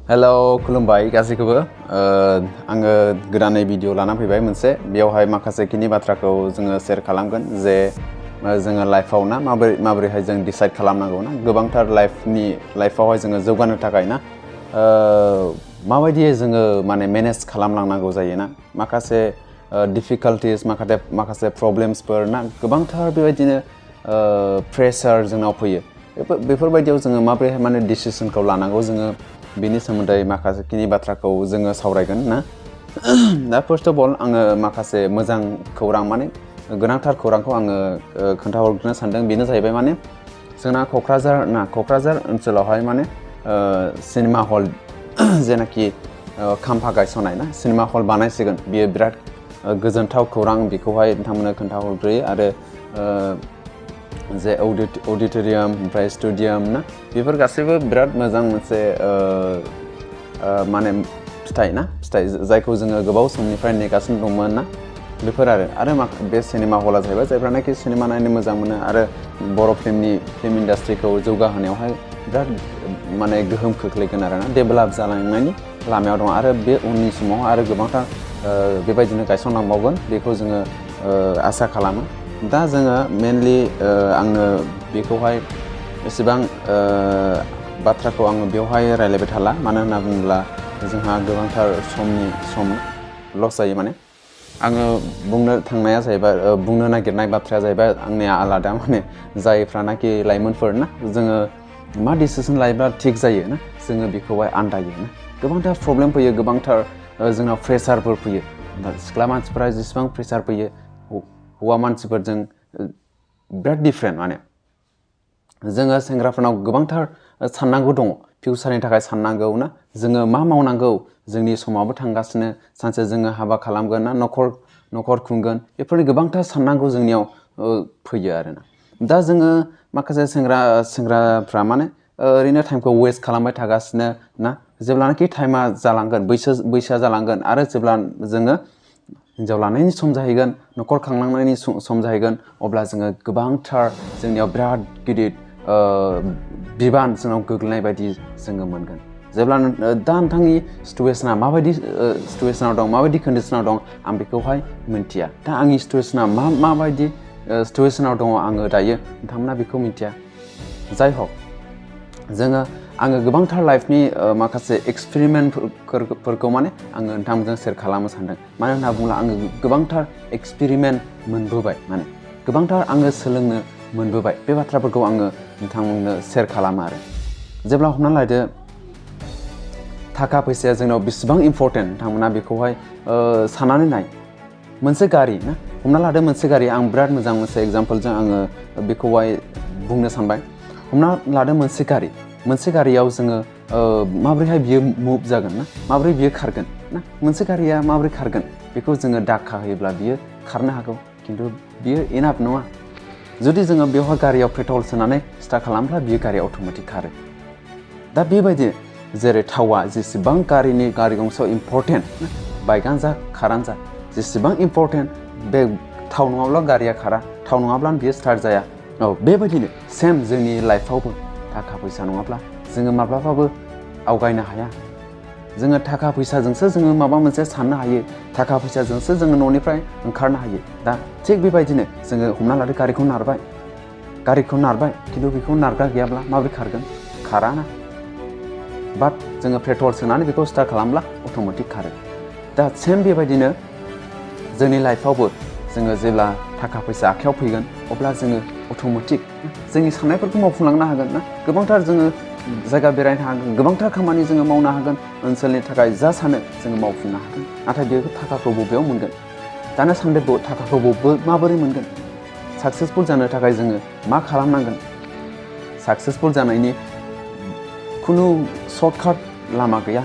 hello खुलुमबाय गासैखौबो आङो गोदानै भिडिअ लाना फैबाय मोनसे बेयावहाय माखासे खिनि बाथ्राखौ जोङो शेयार खालामगोन जे जोङो लाइफआव ना माबोरैहाय जों डिसाइड खालामनांगौ ना गोबांथार लाइफआवहाय जोङो जौगानो थाखाय ना माबायदियै जोङो माने मेनेज खालामलांनांगौ जायो ना माखासे डिफिकाल्टिस माखासे प्रब्लेम्सफोर ना गोबांथार बेबायदिनो प्रेसार जोंनाव फैयो बेफोरबायदियाव जोङो माबोरैहाय माने डिसिसनखौ लानांगौ जोङो बेनि सोमोन्दै माखासे खिनि बाथ्राखौ जोङो सावरायगोन ना दा फार्स्ट अफ अल आङो माखासे मोजां खौरां माने गोनांथार खौरांखौ आङो खोन्थाहरग्रोनो सानदों बेनो जाहैबाय माने जोंना क'क्राझार ओनसोलावहाय माने सिनेमा हल जेनाखि खाम्फा गायसननाय ना सिनेमा हल बानायसिगोन बियो बिराद गोजोनथाव खौरां बेखौहाय नोंथांमोननो खोन्थाहरग्रोयो आरो जे अडिट'रियाम ओमफ्राय स्टेडियाम ना बेफोर गासैबो बिराद मोजां मोनसे माने फिथाइ जायखौ जोङो गोबाव समनिफ्राय नेगासिनो दंमोन ना बेफोर आरो बे सिनेमा हला जाहैबाय जायफ्रानाखि सिनेमा नायनो मोजां मोनो आरो बर' फिल्म इन्डास्ट्रिखौ जौगाहोनायावहाय बिराद माने गोहोम खोख्लैगोन आरोना डेभेलप जालांनायनि लामायाव दं आरो बे उननि समाव आरो गोबांथार बेबायदिनो गायसनलांबावगोन बेखौ जोङो आसा खालामो दा जोङो मेनलि आङो बेखौहाय एसेबां बाथ्राखौ आङो बेवहाय रायलायबाय थाला मानो होनना बुङोब्ला जोंहा गोबांथार सम लस जायो माने आङो बुंनो नागिरनाय बाथ्राया जाहैबाय आंनिया आलादा माने जायफ्रानाखि लाइमोनफोर ना जोङो मा डिसिसन लायोब्ला थिग जायो ना जोङो बेखौहाय आन्दायो ना गोबांथार प्रब्लेम फैयो गोबांथार जोंनाव प्रेसारफोर फैयो सिख्ला मानसिफोरा जेसेबां प्रेसार फैयो हौवा मानसिफोरजों बिराद डिफारेन्ट माने जोङो सेंग्राफोरनाव गोबांथार साननांगौ दङ फिउचारनि थाखाय साननांगौ ना जोङो मा मावनांगौ जोंनि समाबो थांगासिनो सानसे जोङो हाबा खालामगोन ना न'खर खुंगोन बेफोरनि गोबांथार साननांगौ जोंनियाव फैयो आरोना दा जोङो माखासे सेंग्राफ्रा माने ओरैनो टाइमखौ वेस्ट खालामबाय थागासिनो ना जेब्लानाखि टाइमा जालांगोन बैसोआ जालांगोन आरो जेब्ला जोङो हिन्जाव लानायनि सम जाहैगोन न'खर खांलांनायनि सम जाहैगोन अब्ला जोङो गोबांथार जोंनियाव बिराद गिदिर बिबान जोंनाव गोग्लैनाय बायदि जोङो मोनगोन जेब्ला दा नोंथांनि सिटुवेसना माबायदि सिटुवेसनाव दं माबायदि कन्डिसनाव दं आं बेखौहाय मिन्थिया दा आंनि सिटुवेसना माबायदि सिटुवेसनाव दङ आङो दायो नोंथांमोना बेखौ मिन्थिया जाय हक आङो गोबांथार लाइफनि माखासे एक्सपेरिमेन्टफोरखौ माने आङो नोंथांमोनजों शेयार खालामनो सानदों मानो होनना बुङोब्ला आङो गोबांथार एक्सपेरिमेन्ट मोनबोबाय माने गोबांथार आङो सोलोंनो मोनबोबाय बे बाथ्राफोरखौ आङो नोंथांमोननो शेयार खालामो आरो जेब्ला हमना लादो थाखा फैसाया जोंनाव बेसेबां इम्परटेन्ट नोंथांमोना बेखौहाय साननानै नाय मोनसे गारि ना हमना लादो मोनसे गारि आं बिराद मोजां मोनसे एग्जाम्पलजों आङो बेखौहाय बुंनो सानबाय हमना लादो मोनसे गारियाव जोङो माबोरैहाय बियो मुभ जागोन ना माबोरै बियो खारगोन ना मोनसे गारिया माबोरै खारगोन बेखौ जोङो दाखा होयोब्ला बियो खारनो हागौ खिन्थु बियो इनाफ नङा जुदि जोङो बेवहाय गारियाव पेट्रल सोनानै स्टार्ट खालामब्ला बियो गारिया अट'मेटिक खारो दा बेबायदि जेरै थावा जेसेबां गारि गंसेयाव इम्परटेन्ट बाइकआनो जा कारानो जा जेसेबां इम्परटेन्ट बे थाव नङाब्ला गारिया खारा थाव नङाब्लानो बियो स्टार्ट जाया बेबायदिनो सेम जोंनि लाइफआवबो थाखा फैसा नङाब्ला जोङो माब्लाबाबो आवगायनो हाया जोङो थाखा फैसाजोंसो जोङो माबा मोनसे साननो हायो थाखा फैसाजोंसो जोङो न'निफ्राय ओंखारनो हायो दा थिग बेबायदिनो जोङो हमना लादो गारिखौ नारबाय खिन्थु बेखौ नारग्रा गैयाब्ला माबोरै खारगोन खाराना बाट जोङो पेट्रल सोनानै बेखौ स्टार्ट खालामब्ला अट'मेटिक खारो दा सेम बेबायदिनो जोंनि लाइफआवबो जोङो जेब्ला थाखा फैसा आखायाव फैगोन अब्ला जोङो अट'मेटिक जोंनि साननायफोरखौ मावफुंलांनो हागोन ना गोबांथार जोङो जायगा बेरायनो हागोन गोबांथार खामानि जोङो मावनो हागोन ओनसोलनि थाखाय जा सानो जोङो मावफुंनो हागोन नाथाय बे थाखाखौ बबेयाव मोनगोन दानो सानदो थाखाखौ माबोरै मोनगोन साक्सेसफुल जानो थाखाय जोङो मा खालामनांगोन साक्सेसफुल जानायनि खुनु सर्टकाट लामा गैया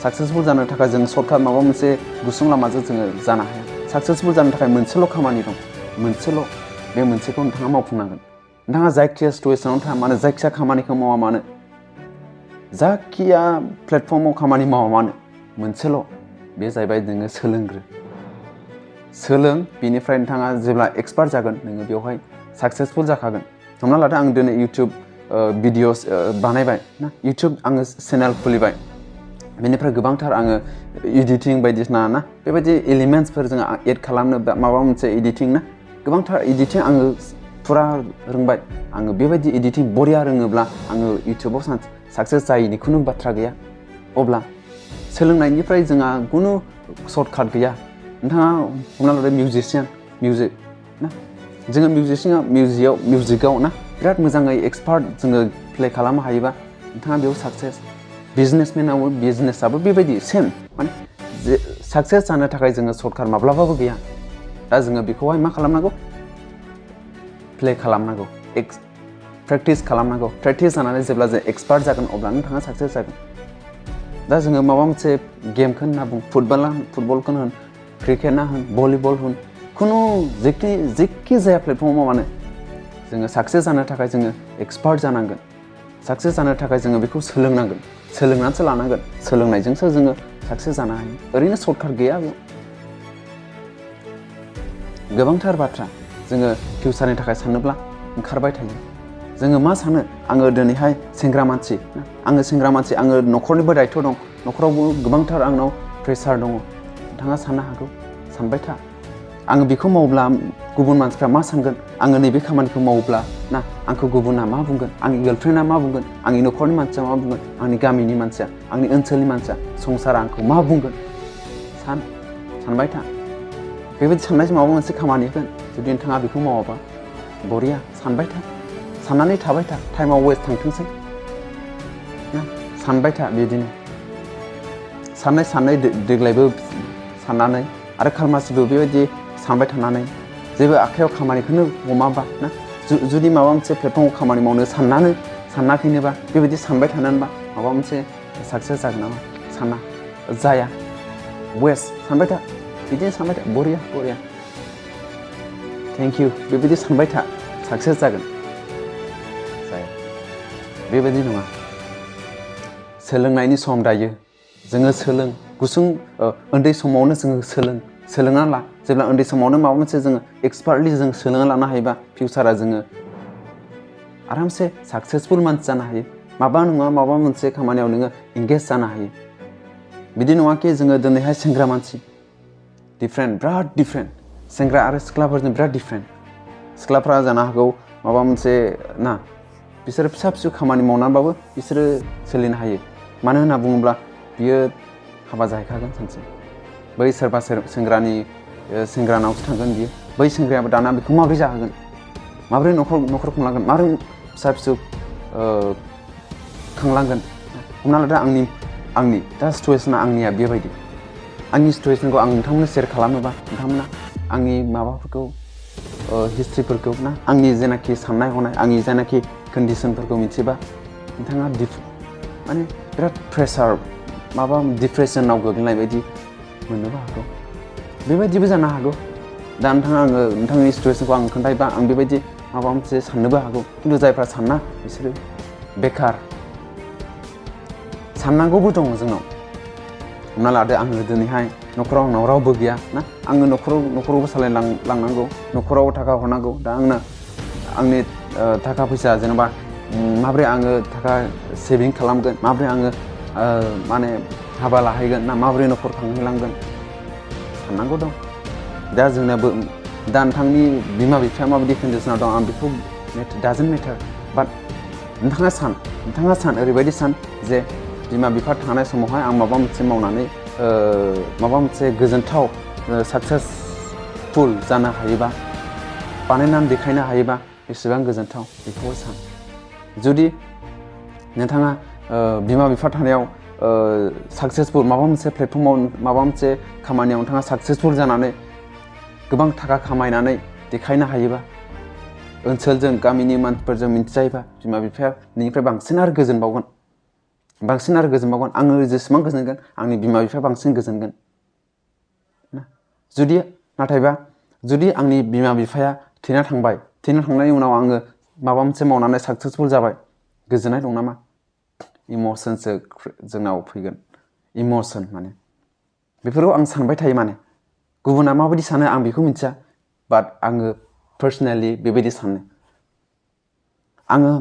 साक्सेसफुल जानो थाखाय जों सर्टकाट माबा मोनसे गुसुं लामाजों जोङो जानो हाया साक्सेसफुल जानो थाखाय मोनसेल' खामानि दं बे मोनसेखौ नोंथाङा मावफुंनांगोन नोंथाङा जायखिया सिटुवेसनाव थाया मानो जायखिया खामानिखौ मावा मानो जायखिया प्लेटफर्माव खामानि मावा मानो मोनसेल' बे जाहैबाय नोङो सोलों बिनिफ्राय नोंथाङा जेब्ला एक्सपार्ट जागोन नोङो बेवहाय साक्सेसफुल जाखागोन हमना लादो आं दिनै इउटिउब भिडिअस बानायबाय ना इउटिउब आङो चेनेल खुलिबाय बेनिफ्राय गोबांथार आङो एडिटिं बायदिसिना ना बेबायदि एलिमेन्ट्सफोर जोङो एड खालामनो माबा मोनसे एडिटिं ना गोबांथार एडिटिं आङो फुरा रोंबाय आङो बेबायदि एडिटिं बरिया रोङोब्ला आङो इउटुबाव साक्सेस जायैनि खुनु बाथ्रा गैया अब्ला सोलोंनायनिफ्राय जोंहा खुनु सर्टकाट गैया नोंथाङा हमना लादो मिउजिक ना जोङो मिउजिकआव ना बिराद मोजाङै एक्सपार्ट जोङो प्ले खालामनो हायोबा नोंथाङा बेयाव साक्सेस बिजनेसआबो बेबायदि सेम माने साक्सेस जानो थाखाय जोङो सर्टकाट माब्लाबाबो गैया दा जोङो बेखौहाय मा खालामनांगौ प्ले खालामनांगौ प्रेक्टिस खालामनांगौ प्रेक्टिस जानानै जेब्ला जों एक्सपार्ट जागोन अब्ला नोंथाङा साक्सेस जागोन दा जोङो माबा मोनसे गेमखौनो होनना बुं फुटबलखौनो होन क्रिकेटना होन भलिबल होन खुनु जेखि जाया प्लेटफर्माव मानो जोङो साक्सेस जानो थाखाय जोङो एक्सपार्ट जानांगोन साक्सेस जानो थाखाय जोङो बेखौ सोलोंनांगोन सोलोंनानैसो लानांगोन सोलोंनायजोंसो जोङो साक्सेस जानो हायो ओरैनो सर्टकाट गैया बेयाव गोबांथार बाथ्रा जोङो फिउचारनि थाखाय सानोब्ला ओंखारबाय थायो जोङो मा सानो आङो दिनैहाय सेंग्रा मानसि आङो न'खरनिबो दायथ' दं न'खरावबो गोबांथार आंनाव प्रेसार दङ नोंथाङा साननो हागौ सानबाय था आङो बेखौ मावोब्ला गुबुन मानसिफ्रा मा सानगोन आङो नैबे खामानिखौ मावोब्ला ना आंखौ गुबुना मा बुंगोन आंनि गार्लफ्रेन्डआ मा बुंगोन आंनि न'खरनि मानसिया मा बुंगोन आंनि गामिनि मानसिया आंनि ओनसोलनि मानसिया संसारा आंखौ मा बुंगोन सानबाय था बेबायदि साननायजों माबा मोनसे खामानि होगोन जुदि नोंथाङा बेखौ मावाबा बरिया सानबाय था साननानै थाबाय था टाइमाव वेस्ट थांथोंसै ना सानबाय था बिदिनो साननाय देग्लायबो साननानै आरो खालमासिबो बेबायदि सानबाय थानानै जेबो आखायाव खामानिखौनो हमाबा ना जुदि माबा मोनसे प्लेटफर्माव खामानि मावनो सानाखैनोबा बेबायदि सानबाय थानानैबा माबा मोनसे साक्सेस जागोन नामा साना जाया वेस्ट सानबाय था बिदिनो सानबाय था बरिया थेंक इउ बेबायदि सानबाय था साक्सेस जागोन जाया बेबायदि नङा सोलोंनायनि सम दायो जोङो उन्दै समावनो जोङो सोलोंना ला जेब्ला उन्दै समावनो माबा मोनसे जोङो एक्सपार्टलि जों सोलोंना लानो हायोबा फिउचारा जोङो आरामसे साक्सेसफुल मानसि जानो हायो माबा नङा माबा मोनसे खामानियाव नोङो इंगेज जानो हायो बिदि नङाखि जोङो दिनैहाय सेंग्रा मानसि बिराद डिफरेन्ट सेंग्रा आरो सिख्लाफोरजों बिराद डिफरेन्ट सिख्लाफ्रा जानो हागौ माबा मोनसे ना बिसोरो फिसा खामानि मावनानैबाबो बिसोरो सोलिनो हायो मानो होनना बुङोब्ला बियो हाबा जाहैखागोन सानसे बै सोरबा सेंग्रानावसो थांगोन बियो बै सेंग्रायाबो दाना बेखौ माबोरै जाहोगोन माबोरै न'खर खुंलांगोन माबोरै फिसा खांलांगोन हमना लादो आंनि दा सिटुवेसना आंनिया बेबायदि आंनि सिटुवेसनखौ आं नोंथांमोननो शेयार खालामोबा नोंथांमोना आंनि माबाफोरखौ हिस्ट्रिफोरखौ ना आंनि जेनाखि साननाय हनाय आंनि जेनाखि कन्डिसनफोरखौ मिथिबा नोंथाङा माने बिराद प्रेसार माबा डिप्रेसनाव गोग्लैनाय बायदि मोननोबो हागौ बेबायदिबो जानो हागौ दा नोंथांनि सिटुवेसनखौ आं खोन्थायोबा आं बेबायदि माबा मोनसे साननोबो हागौ खिन्थु जायफ्रा साना बिसोरो बेखार साननांगौबो दङ जोंनाव हमना लादो आङो दिनैहाय न'खराव आंनाव रावबो गैया ना आङो न'खरावबो सालायलांनांगौ न'खराव थाखा हरनांगौ दा आंनि थाखा फैसा जेनेबा माबोरै आङो थाखा सेभिं खालामगोन माबोरै आङो माने हाबा लाहैगोन ना माबोरै न'खर खांहैलांगोन साननांगौ दं दा जोंनाबो दा नोंथांनि बिमा बिफाया माबायदि कन्डिसनाव दं आं बेखौ डाजन्ट मेटार बाट नोंथाङा सान ओरैबायदि सान जे बिमा बिफा थानाय समावहाय आं माबा मोनसे मावनानै माबा मोनसे गोजोनथाव साक्सेसफुल जानो हायोबा बानायनानै देखायनो हायोबा बेसेबां गोजोनथाव बेखौबो सान जुदि नोंथाङा बिमा बिफा थानायाव साक्सेसफुल माबा मोनसे प्लेटफर्माव माबा मोनसे खामानियाव नोंथाङा साक्सेसफुल जानानै गोबां थाखा खामायनानै देखायनो हायोबा ओनसोलजों गामिनि मानसिफोरजों मिन्थिजायोबा बिमा बिफाया नोंनिफ्राय बांसिन आरो गोजोनबावगोन आङो जेसेबां गोजोनगोन आंनि बिमा बिफाया बांसिन गोजोनगोन नाथायबा जुदि आंनि बिमा बिफाया थैना थांनायनि उनाव आङो माबा मोनसे मावनानै साक्सेसफुल जाबाय गोजोननाय दं नामा इमोसनसो जोंनाव फैगोन इमोसन माने बेफोरखौ आं सानबाय थायो माने गुबुना माबायदि सानो आं बेखौ मिथिया बाट आङो पार्सनेलि बेबायदि सानो आङो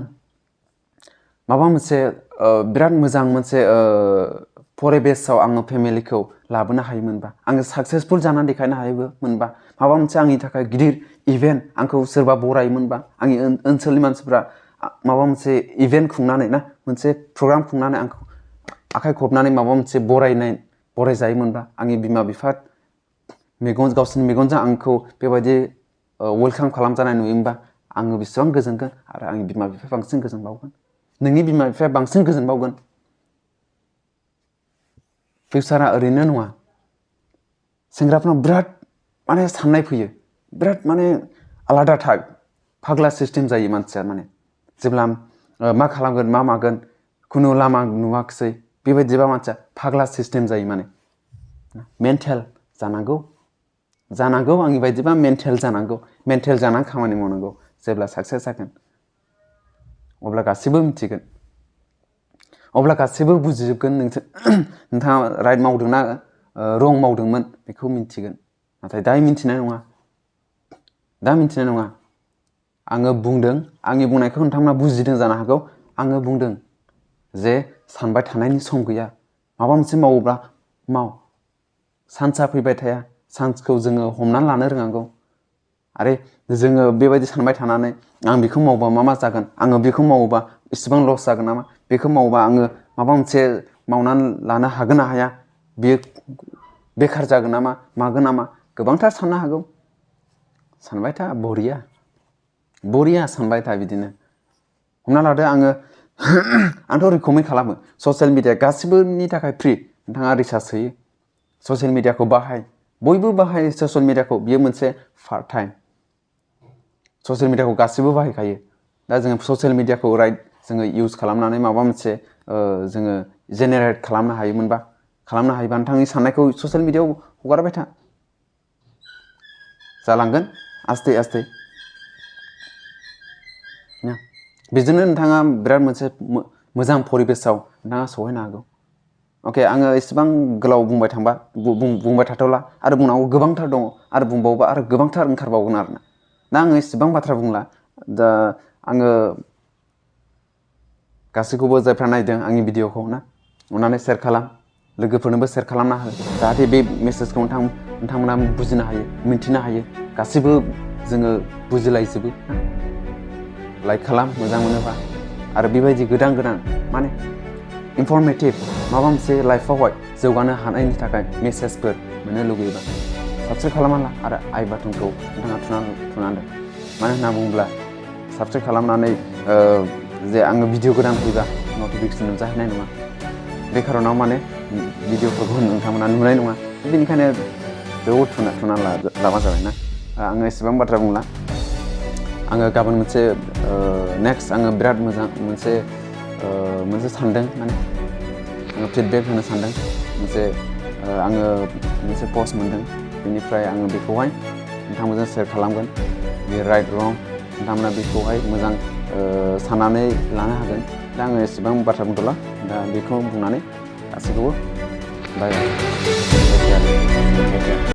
माबा मोनसे बिराद मोजां मोनसे परिबेसाव आङो फेमिलिखौ लाबोनो हायोमोनबा आङो साक्सेसफुल जानानै देखायनो हायोमोनबा माबा मोनसे आंनि थाखाय गिदिर इभेन्ट आंखौ सोरबा बरायोमोनबा आंनि ओनसोलनि मानसिफ्रा माबा मोनसे इभेन्ट खुंनानै ना मोनसे प्रग्राम खुंनानै आंखौ आखाइ खबनानै माबा मोनसे बरायजायोमोनबा आंनि बिमा बिफा गावसोरनि मेगनजों आंखौ बेबायदि वेलकाम खालामजानाय नुयोमोनबा आङो बेसेबां गोजोनगोन आरो आंनि बिमा बिफाया बांसिन गोजोनबावगोन नोंनि बिमा बिफाया बांसिन गोजोनबावगोन फिउचारा ओरैनो नङा सेंग्राफोरनाव बिराद माने साननाय फैयो बिराद माने आलादा टाइप फाग्ला सिस्टेम जायो मानसिया माने जेब्ला मा खालामगोन मा मागोन खुनु लामा नुवाखिसै बेबायदिबा मानसिया फाग्ला सिस्टेम जायो माने मेन्टेल जानांगौ आंनि बायदिबा मेन्टेल जानानै खामानि मावनांगौ जेब्ला साक्सेस जागोन अब्ला गासिबो मिथिगोन अब्ला गासिबो बुजिजोबगोन नोंथाङा राइट मावदोंना रं मावदोंमोन बेखौ मिथिगोन नाथाय दा मिथिनाय नङा आङो बुंदों आंनि बुंनायखौ नोंथांमोना बुजिदों जानो हागौ आङो बुंदों जे सानबाय थानायनि सम गैया माबा मोनसे मावोब्ला माव सान्सआ फैबाय थाया सान्सखौ जोङो हमनानै लानो रोंनांगौ आरो जोङो बेबायदि सानबाय थानानै आं बेखौ मावोबा मा जागोन आङो बेखौ मावोबा इसेबां लस जागोन नामा बेखौ मावोबा आङो माबा मोनसे मावनानै लानो हागोन ना हाया बेयो बेखार जागोन नामा मागोन नामा गोबांथार साननो हागौ सानबाय था बरिया सानबाय था बिदिनो हमना लादो आंथ' रिकमेन्ड खालामो ससियेल मिडिया गासिबोनि थाखाय फ्रि नोंथाङा रिसार्च होयो ससियेल मिडियाखौ बयबो बाहायो ससियेल मिडियाखौ बियो मोनसे पार्ट टाइम ससियेल मिडियाखौ गासिबो बाहायखायो दा जोङो ससियेल मिडियाखौ जोङो इउज खालामनानै माबा मोनसे जोङो जेनेरेट खालामनो हायोबा नोंथांनि साननायखौ ससियेल मिडियायाव हगारबाय था जालांगोन आस्ते बेजोंनो नोंथाङा बिराद मोनसे मोजां परिबेसाव नोंथाङा सहैनो हागौ अके आङो इसेबां गोलाव बुंबाय थाथ'ला आरो बुंनांगौ गोबांथार दङ आरो बुंबावोबा आरो गोबांथार ओंखारबावगोन आरोना दा आङो इसेबां बाथ्रा बुंला दा आङो गासैखौबो जायफ्रा नायदों आंनि भिडिअखौ ना अननानै शेयार खालाम लोगोफोरनोबो शेयार खालामना हो जाहाथे बे मेसेजखौ नोंथांमोना बुजिनो हायो मिन्थिनो हायो गासिबो जोङो बुजिलायजोबो लाइक खालाम मोजां मोनोबा आरो बेबायदि गोदान माने इनफरमेटिभ माबा मोनसे लाइफआवहाय जौगानो हानायनि थाखाय मेसेजफोर मोननो लुगैयोबा साबस्क्राइब खालामना ला आरो आइ बाटनखौ नोंथाङा थुनानै मानो होनना बुङोब्ला साबस्क्राइब खालामनानै जे आङो भिडिअ गोदान फैबा नटिफिकेसन नुजाहैनाय नङा बे खारनाव माने भिडिअफोरखौ नोंथांमोना नुनाय नङा बेनिखायनो जोबोद थुनानै लाबा जाबाय ना आङो एसेबां बाथ्रा बुंला आङो गाबोन मोनसे नेक्स्ट आङो बिराद मोजां मोनसे सानदों माने आङो फिडबेक होनो सानदों आङो मोनसे पस्ट मोनदों बेनिफ्राय आङो बेखौहाय नोंथांमोनजों शेयार खालामगोन बे राइट रं नोंथांमोना बेखौहाय मोजां साननानै लानो हागोन दा आङो एसेबां बाथ्रा बुंथ'ला दा बेखौ बुंनानै गासैखौबो बाय